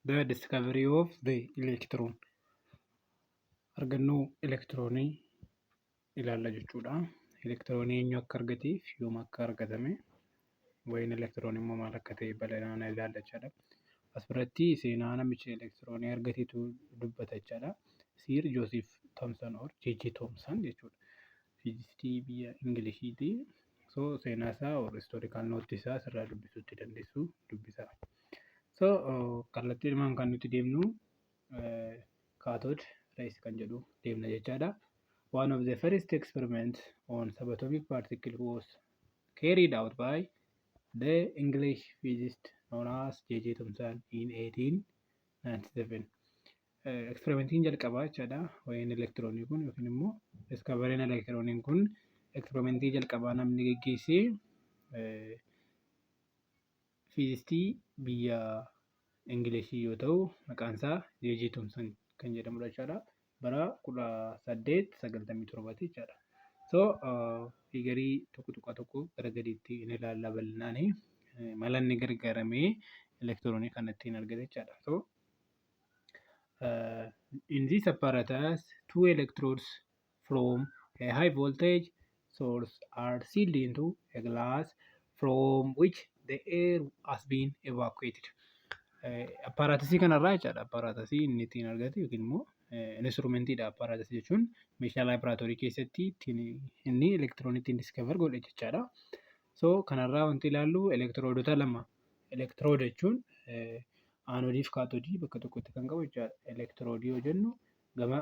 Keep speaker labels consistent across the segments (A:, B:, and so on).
A: The discovery of the electron. Argannoo elektiroonii ilaalla jechuudha. Elektiroonii eenyu akka argatee fi yoom akka argatame, waa'een elektiroonii immoo maal akka ta'e bal'inaan ilaalla jechaadha. As biratti seenaa namicha elektiroonii argateetu dubbata jechaadha. Sir Joseph Thomson or J.J. Thomson jechuudha. Fiizistii biyya Ingiliishiiti. So seenaa isaa or historical note isaa asirraa dubbisuutti dandeessu, dubbisaa. So kallattiidhumaan kan nuti deemnu cathode rays kan jedhu deemna jechaadha. One of the first experiments on subatomic particle was carried out by the English physicist known as J.J. Thomson in 1897. Eksperimentiin jalqabaa jechaadha. Waa'een elektiroonii kun yookiin immoo discoveryn elektirooniin kun eksperimentii jalqabaa namni geggeesse fiizistii biyya Ingilishii yoo ta'u, maqaan isaa J.J. Thomson kan jedhamudha jechaadha. Bara 1897tti jechaadha. So figurii 1.1 gara gadiitti ni ilaalla bal'inaani. Mala inni gargaaramee elektiroonii kana ittiin argate jechaadha. So in this apparatus, two electrodes from a high voltage source are sealed into a glass from which the air has been evacuated. Apparatusii kanarraa jechaadha. Apparatusii inni ittiin argate yookiin immoo instrumentiidha. Apparatusii jechuun meeshaa laaboraatoorii keessatti ittiin inni elektiroonii ittiin discover godhe jechaadha. So kanarraa wanti ilaallu elektiroodota lama. Electrode jechuun aanoodii fi kaatoodii bakka tokkotti kan qabu jechaadha. Elektiroodii yoo jennu gama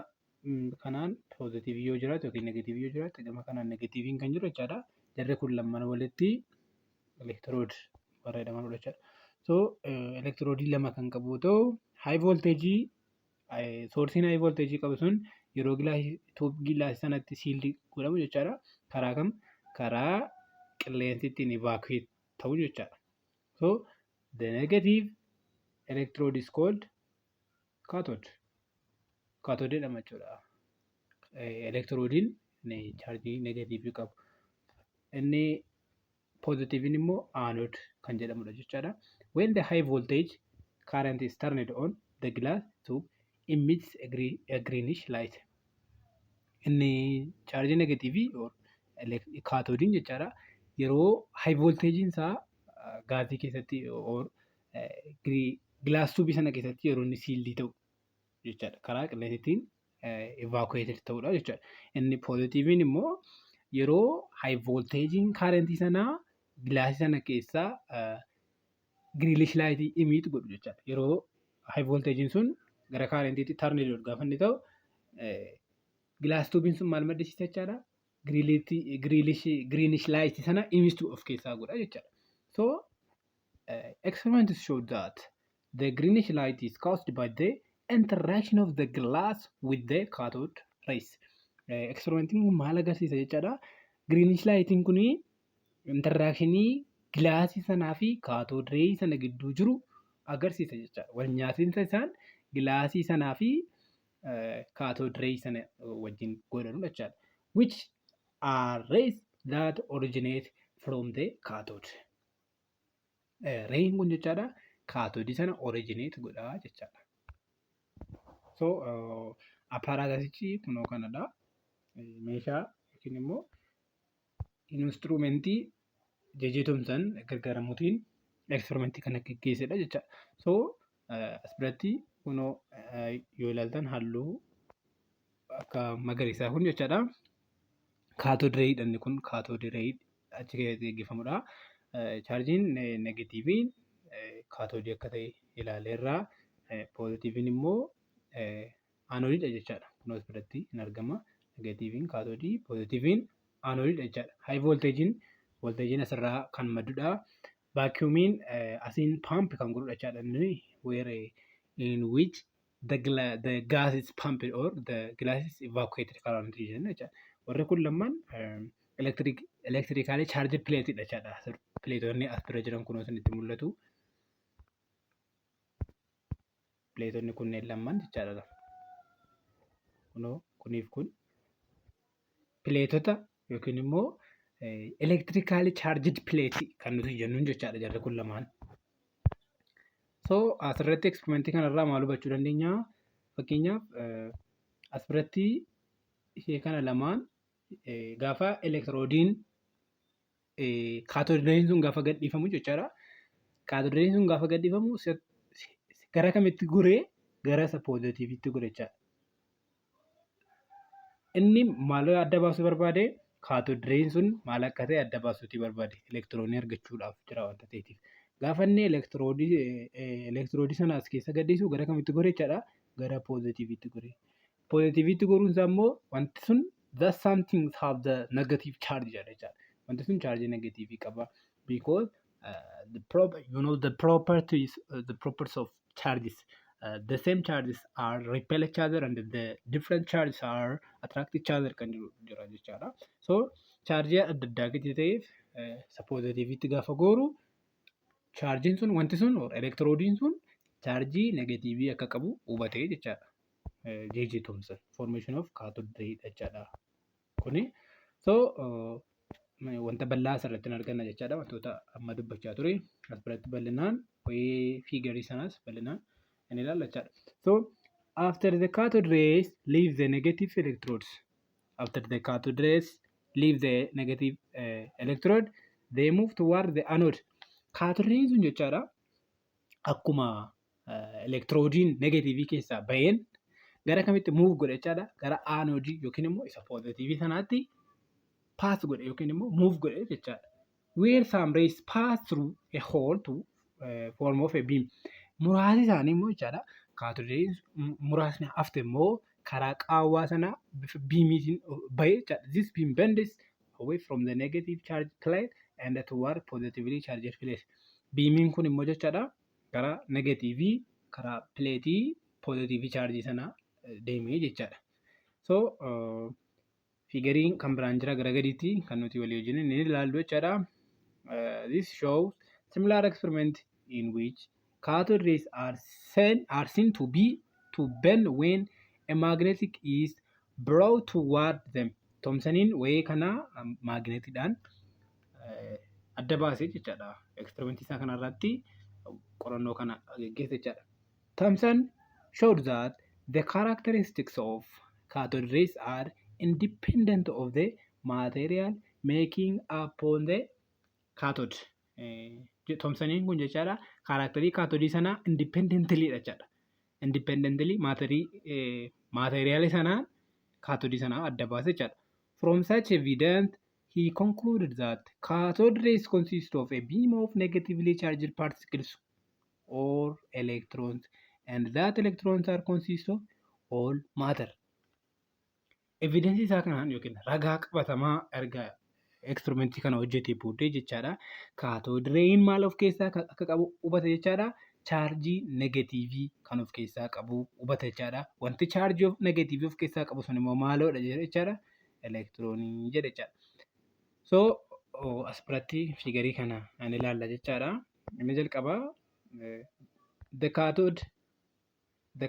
A: kanaan poozitiivii yoo jiraate yookiin negatiivii yoo jiraate, gama kanaan negatiiviin kan jiru jechaadha. Jarri kun lamaan walitti electrode warra jedhamanidha jechaadha. So elektiroodii lama kan qabu yoo ta'u, high voltage sourceiin high voltage qabu sun yeroo gilaasii sanatti sealed godhamu jechaadha. Karaa kam? Karaa qilleensi ittiin evacuate ta'u jechaadha. So the negative electrode is called cathode. Cathode jedhama jechuudha. Elektiroodiin chaarjii negatiivii qabu. Inni poozitiiviin immoo anode kan jedhamudha jechaadha. When the high voltage current is turned on, the glass tube emits a greenish light. Inni chaarjii negatiivii kaatoodiin jechaadha. Yeroo high voltagein isaa gaazii keessatti or glass tubeii sana keessatti yeroo inni sealed ta'u jechaadha. Karaa qilleensi ittiin evacuated ta'udha jechaadha. Inni poozitiiviin immoo yeroo high voltagein currentii sanaa gilaasii sana keessaa greenish lightii emit godhu jechaadha. Yeroo high voltagein sun gara currentiitti turn gaafa inni ta'u, glass tubeiin sun maal maddisiisa jechaadha? Greenish light sana emit of keessaa godha jechaadha. So experiments show that the greenish light is caused by the interaction of the glass with the cathode rays. Experimentiin kun maal agarsiisa jechaadha? Greenish lightiin kuni interactionii gilaasii sanaa fi cathode ray sana gidduu jiru agarsiisa jechaadha. Wal nyaatinsa isaan gilaasii sanaa fi cathode ray sana wajjin godhanudha jechaadha. Which are rays that originate from the cathode. Rayin kun jechaadha kaatoodii sana originate godhaa jechaadha. So apparatusichi kunoo kanadha. Meeshaa yookiin immoo instrumentii J.J. Thomson gargaaramuutiin eksperimentii kana geggeessedha jechaadha. So as biratti kunoo yoo ilaaltan, halluu akka magariisaa kun jechaadha. Cathode rayidha, inni kun cathode ray achi keessatti geggeeffamudha. Chaarjiin negatiiviin kaatoodii akka ta'e ilaaleerra. Poozitiiviin immoo aanoodiidha jechaadha. Kunoo as biratti hin argama. Negatiiviin kaatoodii, poozitiiviin aanoodiidha jechaadha. High voltageiin voltageiin asirraa kan maddudha. Vacuumiin asiin pump kan godhudha jechaadha. Inni where in which the gas is pumped or the glass is evacuated currently jenna jechaadha. Warri kun lamaan electrically charged plateiidha jechaadha. Plateonni as bira jiran kunoo isinitti mul'atu. Plateonni kunneen lamaan jechaadha. Kunoo kuniif kun plateota yookiin immoo electrically charged plateii kan nuti jennuun jechaadha jarri kun lamaan. So asirratti eksperimentii kanarraa maal hubachuu dandeenya? Fakkeenyaaf, as biratti ishee kana lamaan gaafa elektiroodiin cathode rayin sun gaafa gadhiifamu jechaadha. Cathode rayin sun gaafa gadhiifamu gara kamitti goree? Gara isa poozitiivitti gore jechaadha. Inni maal adda baasuu barbaade? Cathode rayin sun maal akka ta'e adda baasuutii barbaade, elektiroonii argachuudhaaf jira wanta ta'eetiif. Gaafa inni elektiroodii sana as keessa gadhiisu gara kamitti gore jechaadha? Gara poozitiivitti gore. Poozitiivitti goruun isaa immoo wanti sun the something have the negative charge jedha jechaadha. Wanti sun chaarjii negatiivii qaba. Because the prop you know the properties the properties of charges, the same charges are repel each other and the different charges are attract each other kan jiru jira jechaadha. So chaarjii adda addaa gadi ta'eef isa poozitiivitti gaafa gooru chaarjiin sun, wanti sun, elektiroodiin sun chaarjii negatiivii akka qabu hubatee jechaadha. J.J. Thomson formation of cathode ray jechaadha. Kuni so wanta bal'aa asirratti hin arganna jechaadha. Wantoota amma dubbachaa ture as biratti bal'inaan wayii fiigarii sanaas bal'inaan hin ilaalla jechaadha. So after the cathode rays leave the negative electrodes, after the cathode rays leave the negative electrode, they move toward the anode. Cathode rays sun jechaadha, akkuma elektiroodiin negatiivii keessaa baheen gara kamitti move godhe jechaadha? Gara aanoodii yookiin immoo isa poozitiivii sanaatti pass godhe yookiin immoo move godhe jechaadha. Where some rays pass through a hole to form of a beam. Muraasni isaanii immoo jechaadha, cathode muraasni hafte immoo karaa qaawwaa sanaa bifa beamiitiin bahee jechaadha. This beam bends away from the negative charge plate and toward positively charged plate. Beamiin kun immoo jechaadha, gara negatiivii karaa pileetii positive chaarjii sanaa deemee jechaadha. So figuriin kan biraan jira gara gadiitti kan nuti walii wajjin inni ilaallu jechaadha. This shows similar experiment in which cathode rays are seen to be to bend when a magnetic is brought toward them. Thomsoniin wayii kana maagneetiidhaan adda baasee jechaadha. Eksperimentii isaa kanarratti qorannoo kana geggeesse jechaadha. Thomson showed that the characteristics of cathode rays are independent of the material making upon the cathode. Thomsoniin kun jechaadha, kaaraakterii kaatodii sanaa independently dha jechaadha. Independently maateriyaalii sanaan kaatodii sanaa adda baase jechaadha. From such evidence, he concluded that cathode rays consist of a beam of negatively charged particles or electrons and that electrons are consist of all matter. Evidensii isaa kanaan yookiin ragaa qabatamaa erga eksperimentii kana hojjetee booddee jechaadha, cathode rayin maal of keessaa akka qabu hubate jechaadha. Chaarjii negatiivii kan of keessaa qabu hubate jechaadha. Wanti chaarjii negatiivii of keessaa qabu sun immoo maaloodha jechaadha? Elektiroonii jedhe jechaadha. So as biratti figarii kana ani ilaalla jechaadha. Inni jalqabaa the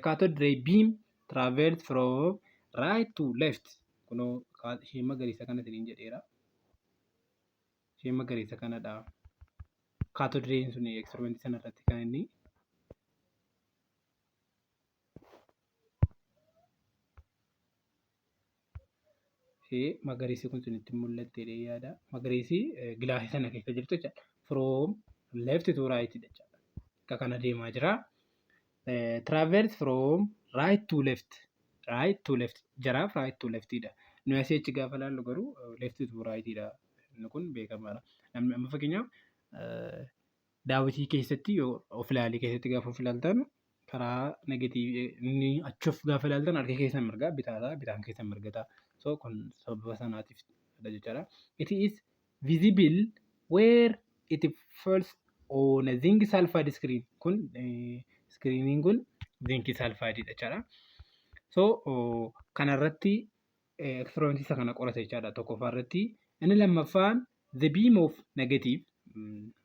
A: cathode ray beam travels from right to left. Kunoo ishee magariisa kana isiniin jedheera. Ishee magariisa kanadha. Cathode rayin sun eksperimentii sana irratti kan inni ishee magariisi kun sinitti mul'atte yaada. Magariisi gilaasii sana keessa jirtu jechaadha. From left to right jechaadha. Akka kana deemaa jira. Travels from right to left. Right to left. Jaraaf right to left dha. Nuyi asii achi gaafa ilaallu garuu left to right dha. Inni kun beekamaadha. Namni amma fakkeenyaaf daawwitii keessatti yoo of ilaalii keessatti gaafa of ilaaltan karaa negatiivii inni achi of gaafa ilaaltan harki keessan mirgaa bitaadha, bitaan keessan mirga ta'a. So kun sababa sanaatiif dha jechaadha. It is visible where it falls on a zinc sulfide screen. Kun screeniin kun zinc sulfide dha jechaadha. So kanarratti eksperimentii isa kana qorate jechaadha tokkoffaa irratti. Inni lammaffaan the beam of negative,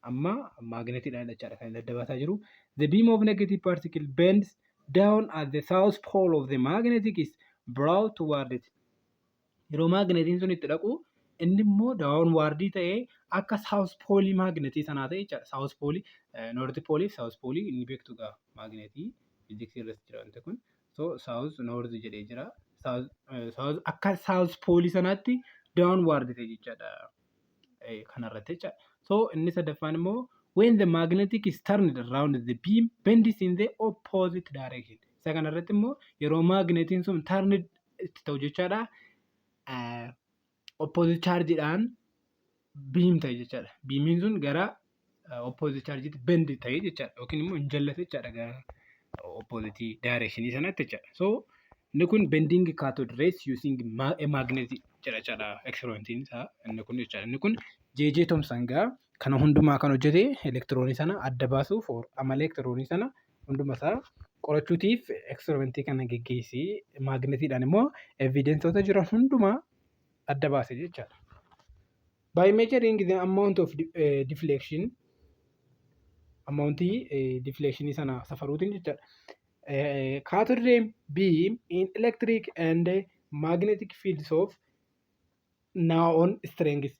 A: amma maagneetiidhaan jechaadha kan inni adda baasaa jiru. The beam of negative particle bends down at the south pole of the magnetic is brought toward it. Yeroo maagneetiin sun itti dhaqu Inni immoo downwardii ta'ee akka south poleii maagnetii sanaa ta'e jechaadha. South poleii, north poleii fi south poleii inni beektu gaa maagnetii fiiziksii irratti jira wanti kun. So south north jedhee jira. Akka south poleii sanaatti downward ta'e jechaadha. Kanarratti jechaadha. So inni sadaffaan immoo when the magnetic is turned around, the beam bends in the opposite direction. Isa kanarratti immoo yeroo maagnetiin sun turned itti ta'u jechaadha. Opposite chargeedhaan beam ta'e jechaadha. Beamiin sun gara opposite chargeetti bend ta'e jechaadha. Yookiin immoo hin jallate jechaadha gara opposite directionii sanatti jechaadha. So inni kun bending cathode rays using a magnet jedha jechaadha. Experimentiin isaa inni kun jechaadha. Inni kun J.J. Thomson gaa kana hundumaa kan hojjete elektiroonii sana adda baasuuf, amala elektiroonii sana hunduma isaa qorachuutiif experimentii kana geggeessee, maagnetiidhaan immoo evidenceoota jiran hundumaa adda baase jechaadha. By measuring the amount of deflection, amountii deflectionii sana safaruutiin jechaadha. Cathode ray beam in electric and magnetic fields of known strength,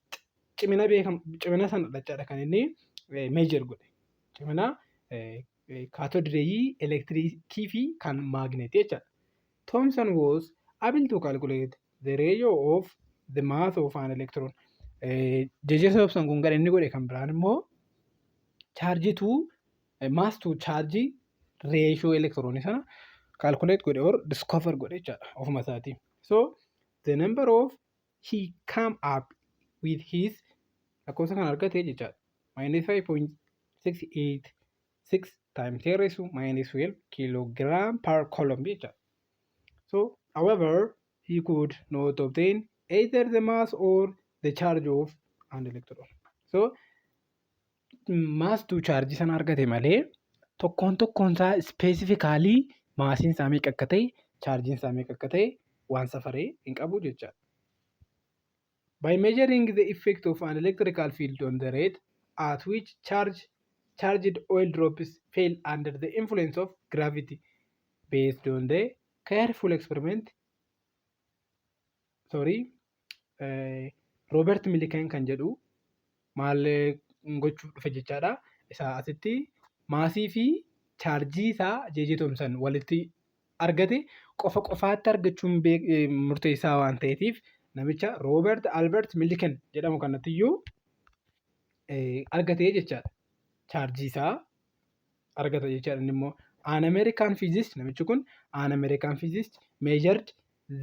A: cimina beekam, cimina sana jechaadha kan inni measure godhe. Cimina cathode ray elektirikii fi kan maagnetii jechaadha. Thomson was able to calculate the ratio of the mass of an electron. J.J. Thomson kun kan inni godhe kan biraan immoo charge to mass to charge ratio elektiroonii sana calculate godhe or discover godhe jechaadha ofuma isaatii. So the number of he come up with his lakkoofsa kan argate jechaadha. Minus 5.686 times 10 raised to minus 12 kilogram per coulomb jechaadha. So however, he could not obtain either the mass or the charge of an electron. So mass to charge sana argate malee tokkoon tokkoon isaa specifically massiin isaa meeqa akka ta'e, chargeiin isaa meeqa akka ta'e waan safaree hin qabu jechaadha. By measuring the effect of an electrical field on the rate at which charged oil drops fell under the influence of gravity, based on the careful experiment, sorry, Robert Millikan kan jedhu maal gochuuf dhufe jechaadha. Isa asitti massii fi chargeii isaa J.J. Thomson walitti argate qofa qofaatti argachuun murteessaa waan ta'eetiif, namicha Robert Albert Millikan jedhamu kanattiyyuu argate jechaadha. Chargeii isaa argata jechaadha inni immoo. An American physicist, namichi kun an American physicist measured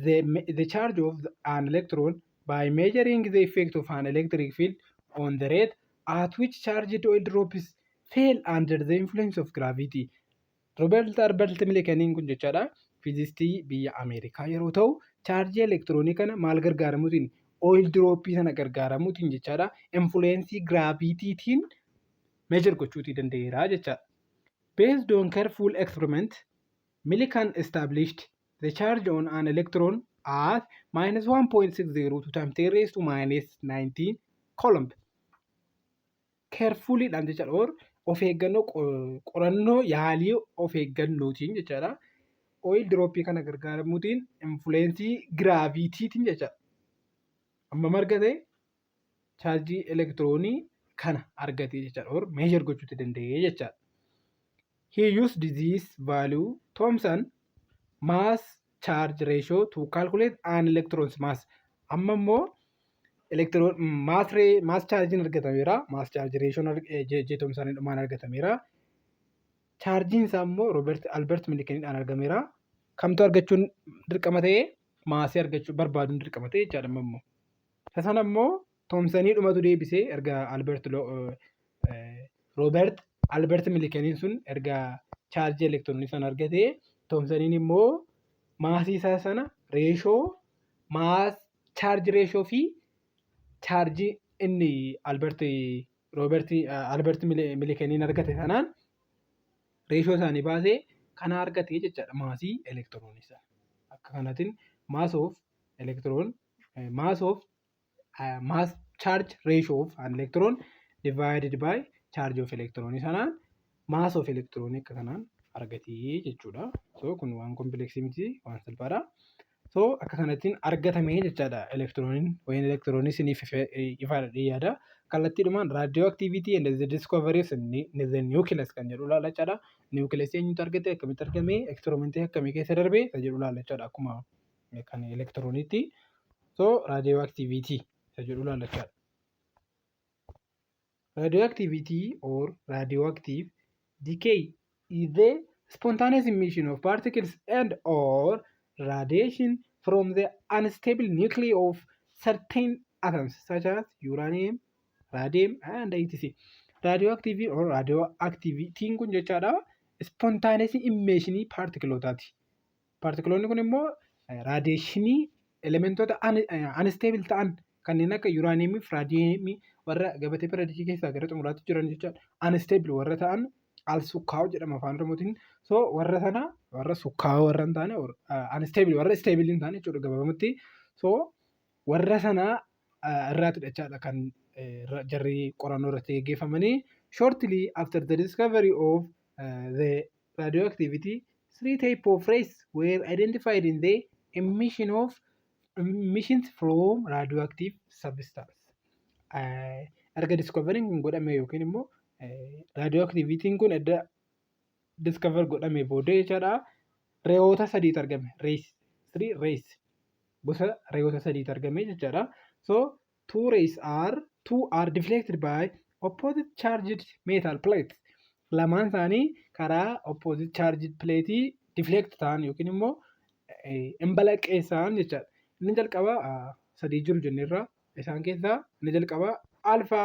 A: the charge of an electron by measuring the effect of an electric field on the rate at which charged oil drops fell under the influence of gravity. Robert Albert Millikaniin kun jechaadha physicistii biyya Ameerikaa yeroo ta'u, chargeii elektiroonii kana maal gargaaramuutiin? Oil dropii sana gargaaramuutiin jechaadha, influenceii gravitytiin measure gochuutii danda'eera jechaadha. Based on careful experiment, Millikan established the charge on an electron as minus 1.602 times 10 raised to minus 19 coulomb. Carefully-dhaan jechaadha, or of eeggannoo, qorannoo yaalii of eeggannootiin jechaadha. Oil dropii kana gargaaramuutiin influenceii gravitytiin jechaadha. Amma argate chargeii elektiroonii kana argate jechaadha, or measure gochuutti danda'ee jechaadha. He used this value, Thomson mass charge ratio, to calculate an electron's mass. Amma immoo electron mass mass chargeiin argatameera. Mass charge ratioon J.J. Thomson dhumaan argatameera. Chargeiin isaa immoo Robert Albert Millikaniidhaan argameera. Kamtu argachuun dirqama ta'ee? Massii argachuu barbaaduun dirqama ta'e jechaadha amma immoo. Isa sana immoo Thomsonii dhumatu deebisee, erga Albert Robert Albert Millikaniin sun erga chargeii elektiroonii sana argatee, Thomsoniin immoo massii isaa sana ratio mass charge ratio fi chargeii inni Albert Robert Albert Millikaniin argate sanaan ratio isaanii baasee kana argate jechaadha, massii elektiroonii sana. Akka kanaatiin mass of electron, mass of mass charge ratio of an electron divided by charge of electron sanaan mass of electron akka kanaan argatee jechuudha. So kun waan complexii miti, waan salphaadha. So akka kanattiin argatame jechaadha elektirooniin. Wayin elektiroonii isiniif ifaadha yaada. Kallattiidhumaan radioactivity and the discovery of the nucleus kan jedhu ilaalla jechaadha. Nucleus eenyutu argate, akkamitti argame, eksperimentii akkamii keessa darbe isa jedhu ilaalla jechaadha akkuma kan elektirooniitti. So radioactivity isa jedhu ilaalla jechaadha. Radioactivity or radioactive decay is the spontaneous emission of particles and or radiation from the unstable nuclei of certain atoms such as uranium, radium and etc. Radioactive or radioactivity kun jechaadha spontaneous emission paartikilotaati. Paartikiloonni kun immoo radiationii elementoota unstable ta'an kanneen akka uraaniyeemii fi raadiyeemii warra gabatee pireedikii keessaa gara xumuraatti jiran jechaadha. Unstable warra ta'an al sukkaa'u jedhama afaan Oromootiin. So warra sana warra sukkaa'oo warra hin taane, unstable warra stable hin taane jechuudha gabaabumatti. So warra sana irraati jechaadha kan jarri qorannoo irratti geggeeffamanii. Shortly after the discovery of the radioactivity, three type of rays were identified in the emission of emissions from radioactive substance. Erga discovering kun godhame yookiin immoo radioactivitiin kun edda discover godhame booddee jechaadha, rayoota sadiitu argame. Rays, three rays, gosa rayoota sadiitu argame jechaadha. So two rays are two are deflected by opposite charged metal plates. Lamaan isaanii karaa opposite charged plate deflect ta'an yookiin immoo hin balaqqeessan jechaadha. Inni jalqaba sadii jiru jenneerra. Isaan keessaa inni jalqaba alpha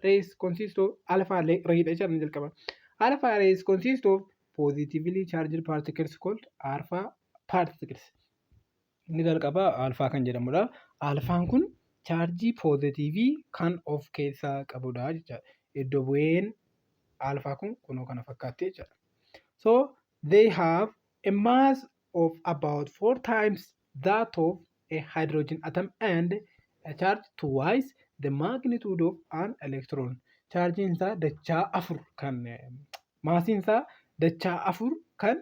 A: rays consist of alpha ray dha jechaadha inni jalqaba. Alpha rays consist of positively charged particles called alpha particles. Inni jalqaba alpha kan jedhamudha. Alphaan kun chaarjii poozitiivii kan of keessaa qabudha jechaadha. Iddoo bu'een alpha kun kunoo kana fakkaatti jechaadha. So they have a mass of about four times that of a hydrogen atom and a charge twice the magnitude of an electron. Chaarjiin isaa dachaa afur kan, maasiin isaa dachaa afur kan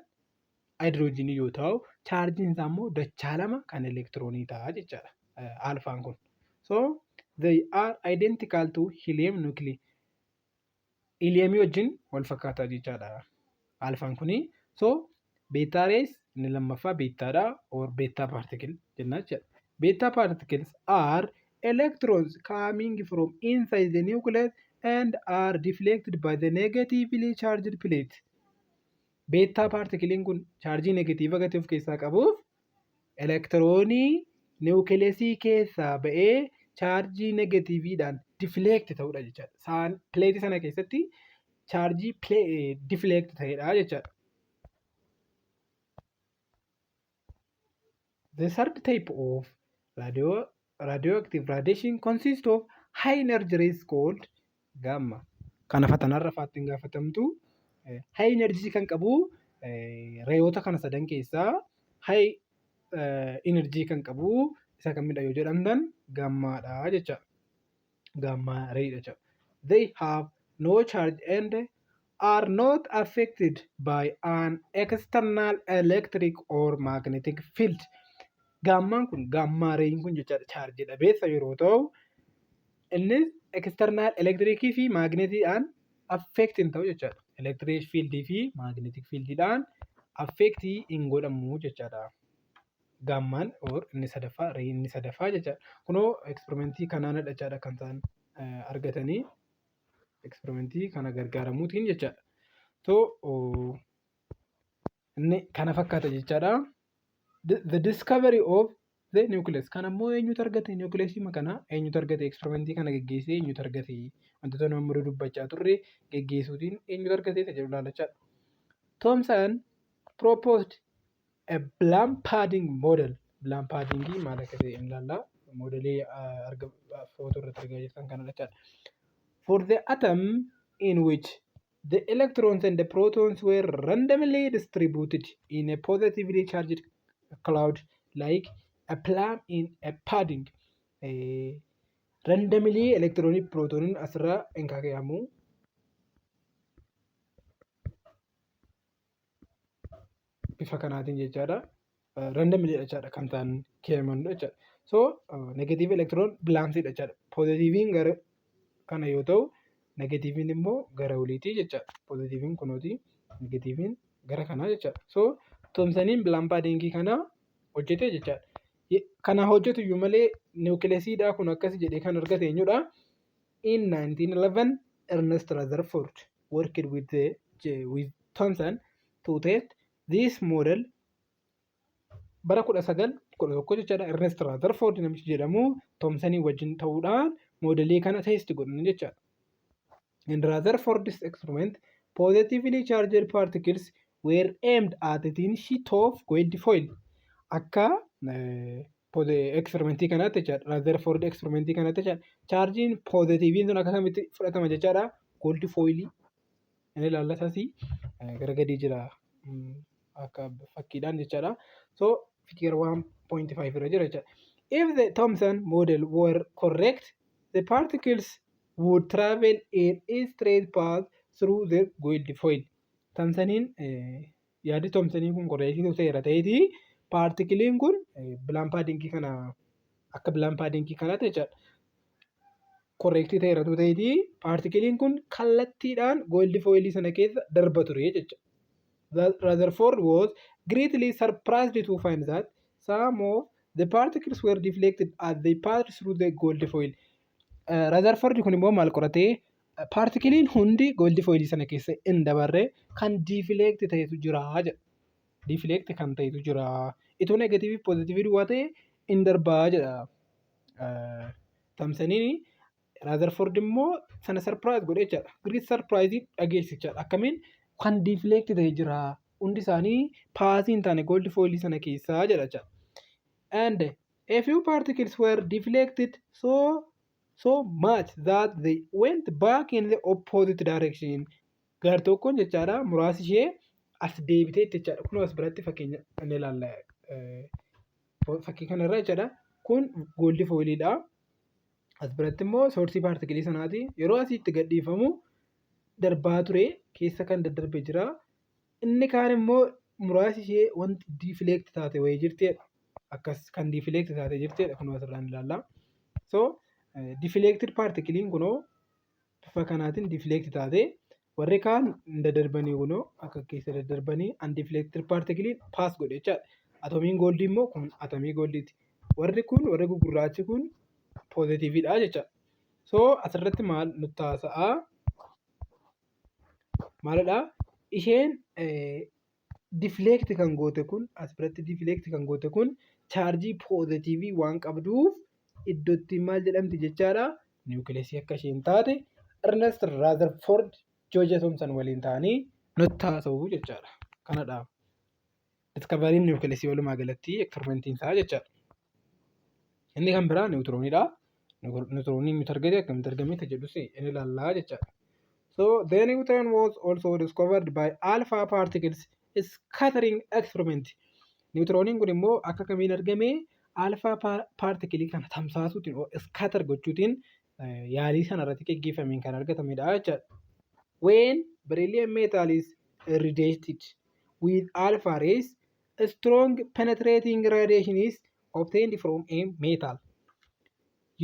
A: hydrogenii yoo ta'u, chaarjiin isaa immoo dachaa lama kan elektiroonii ta'a jechaadha alfaan kun. So they are identical to helium nuclei. Heliumii wajjin wal fakkaataa jechaadha alfaan kuni. So beta rays, inni lammaffaa beetaadha or beta particle jenna jechaadha. Beta particles are electrons coming from inside the nucleus and are deflected by the negatively charged plate. Beta particleiin kun chaarjii negatiiva gatii of keessaa qabuuf elektiroonii niwukileesii keessaa ba'ee chaarjii negatiiviidhaan deflect ta'udha jechaadha. Saan pileetii sana keessatti chaarjii deflect ta'edha jechaadha. The third type of radioactive radiation consists of high energy rays called gamma. Kana fatanarra faatti hin gaafatamtu. High energy kan qabu rayoota kana sadan keessaa high energy kan qabu isa kamidha yoo jedhamtan, gammaadha jecha. Gamma ray jecha. They have no charge and are not affected by an external electric or magnetic field. Gammaan kun, gamma rayin kun jechaadha, chaarjii dhabeessa yeroo ta'u, innis external electricii fi maagneetiidhaan affect hin ta'u jechaadha. Electric fieldii fi magnetic fieldiidhaan affect hin godhamu jechaadha. Gammaan or inni sadaffaa, rayin inni sadaffaa jechaadha. Kunoo eksperimentii kanaanidha jechaadha kan isaan argatanii eksperimentii kana gargaaramuutiin jechaadha. So inni kana fakkaata jechaadha. The discovery of the nucleus. Kan ammoo eenyutu argate? Nucleusii kana eenyutu argate? Eksperimentii kana geggeessee eenyutu argate? Wantoota nu amma dubbachaa turre geggeessuutiin eenyutu argate isa jedhu ilaalachaadha. Thomson proposed a plum pudding model. Plum pudding maal akka ta'e hin ilaalla. Moodelii footoo irratti argaa jirtan kana jechaadha. For the atom in which the electrons and the protons were randomly distributed in a positively charged cloud like a plum in a pudding. Randomly elektiroonii fi prootoniin asirraa hin kaa'amu. Bifa kanaatiin jechaadha. Randomly jechaadha kan ta'an kennaman jechaadha. So negative electron valenceidha jechaadha. Positiviin gara kana yoo ta'u, negativiin immoo gara oliiti jechaadha. Positiviin kunooti, negativiin gara kanaa jechaadha. So Thomsoniin plum puddingii kana hojjete jechaadha. Kana hojjetu iyyuu malee nucleusiidhaa kun akkas jedhee kan argate eenyudha? In 1911, Ernest Rutherford worked with Thomson to test this model. Bara 1911 jechaadha, Ernest Rutherford namichi jedhamu Thomsonii wajjin ta'uudhaan modelii kana test godhan jechaadha. In Rutherford's experiment, positively charged particles were aimed at a thin sheet of gold foil. Akka experimentii kanaatti jechaadha. Rutherford experimentii kanaatti jechaadha. Chaarjiin positiviin sun akka kamitti fudhatama jechaadha? Gold foilii. Inni ilaallatas gara gadii jira akka fakkiidhaan jechaadha. So figure 1.5 irra jira jechaadha. If the Thomson model were correct, the particles would travel in a straight path through the gold foil. Thomsoniin, yaaddi Thomsonii kun correct ta'eera ta'eetii, particleiin kun plum puddingii kana, akka plum puddingii kanaatti jechaadha. Correct ta'eera ta'eetii, particleiin kun kallattiidhaan gold foilii sana keessa darba ture jecha. Rutherford was greatly surprised to find that some of the particles were deflected as they passed through the gold foil. Rutherford kun immoo maal qoratee? Particleiin hundi gold foilii sana keessa hin dabarre, kan deflect ta'etu jira jedha. Deflect kan ta'etu jira. Itoo negativii positivii duwwaa ta'e hin darbaa jedha. Thomsoniin, Rutherford immoo sana surprise godhe jechaadha. Great surprise dhageesse jechaadha. Akkamiin kan deflect ta'e jira? Hundi isaanii passii hin taane gold foilii sana keessaa jedha jechaadha. And a few particles were deflected so much that they went back in the opposite direction. Gar tokkoon jechaadha, muraasi ishee as deebiteetti jechaadha. Kun as biratti fakkeenya inni ilaalla fakkii kanarra jechaadha. Kun gold foiliidha. As biratti immoo sourceii particleii sanaati. Yeroo asitti gadhiifamu darbaa ture, keessa kan daddarbee jira. Inni kaan immoo muraasi ishee wanti deflect taate wayii jirtidha. Akkas kan deflect taate jirtidha, kun asirraan ilaalla. So deflected particleiin kunoo bifa kanaatiin deflect taate, warri kaan hin daddarbanii, kunoo akka keessa daddarbanii, undeflected particleiin pass godhe jechaadha. Atomiin goldii immoo kun atomii goldiiti. Warri kun, warri gugurraachi kun positiviidha jechaadha. So asirratti maal nutti haasa'aa? Maalidhaa? Isheen deflect kan goote kun, as biratti deflect kan goote kun, chaarjii positivii waan qabduuf iddootti maal jedhamti jechaadha? Nucleusii akka isheen taate Ernest Rutherford J.J. Thomson waliin ta'anii nutti haasa'u jechaadha. Kanadha. Discoveryiin nucleusii walumaa galatti experimentiin isaa jechaadha. Inni kan biraa niwutirooniidha. Niwutirooniin nuti argate akkamitti argame kan jedhus inni ilaallaa jechaadha. So the neutron was also discovered by alpha particles scattering experiment. Niwutirooniin kun immoo akka kamiin argame? Alpha particleii kana tamsaasuutiin, scatter gochuutiin, yaalii sana irratti geggeeffameen kan argatamedha jechaadha. When beryllium metal is irradiated with alpha rays, a strong penetrating radiation is obtained from a metal.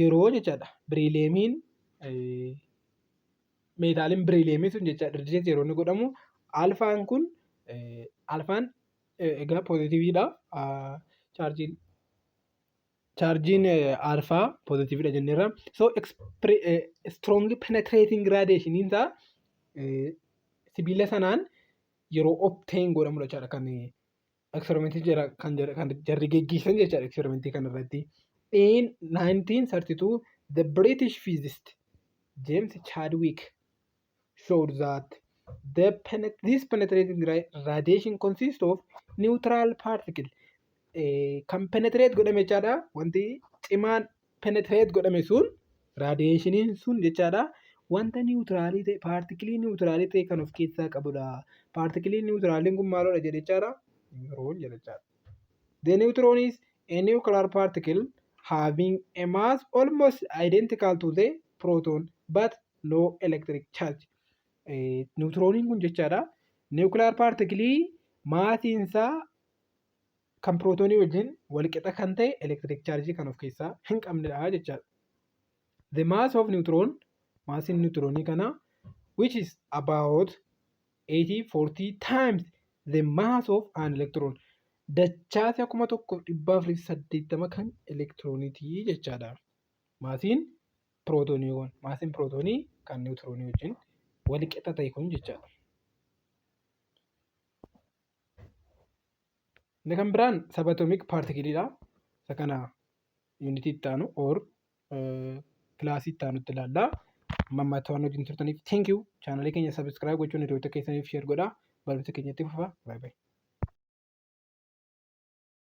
A: Yeroo jechaadha berylliumiin, metaliin berylliumii sun jechaadha, irradiate yeroo inni godhamu, alphaan kun, alphaan egaa positiviidha. Chaarjiin alpha positiviidha jenneerra. So strong penetrating radiation isaa sibiila sanaan yeroo obtain godhamudha jechaadha, kan experimentii jira kan jarri geggeessan jechaadha experimentii kana irratti. In 1932, the British physicist James Chadwick showed that this penetrating radiation consists of neutral particle. Kan penetrate godhame jechaadha. Wanti cimaan penetrate godhame sun, radiationiin sun jechaadha, wanta neutralii ta'e, particleii neutralii ta'e kan of keessaa qabudha. Particleiin neutraliin kun maalidha jedhe jechaadha? Neutron jedha jechaadha. The neutron is a nuclear particle having a mass almost identical to the proton but no electric charge. Niwutirooniin kun jechaadha, nuclear particleii massiin isaa Kan pirootoonii wajjin walqixa kan ta'e electric charge kan of keessaa hin qabnedha jechaadha. The mass of neutron, maasiin niwutiroonii kana, which is about 8040 times the mass of an electron, dachaasa 1480 kan elektirooniitii jechaadha. Maasiin pirootoonii kun, maasiin pirootoonii kan niwutiroonii wajjin walqixa ta'e kun jechaadha. Inni kan biraan subatomic particleidha. Isa kana yuunitii itti aanu or kilaasii itti aanutti ilaalla. Amma ammaatti waan wajjin turtaniif thank you. Chaanalii keenya subscribe gochuun hiriyoota keessaniif share godhaa. Barumsa keenya itti fufa. Bye bye.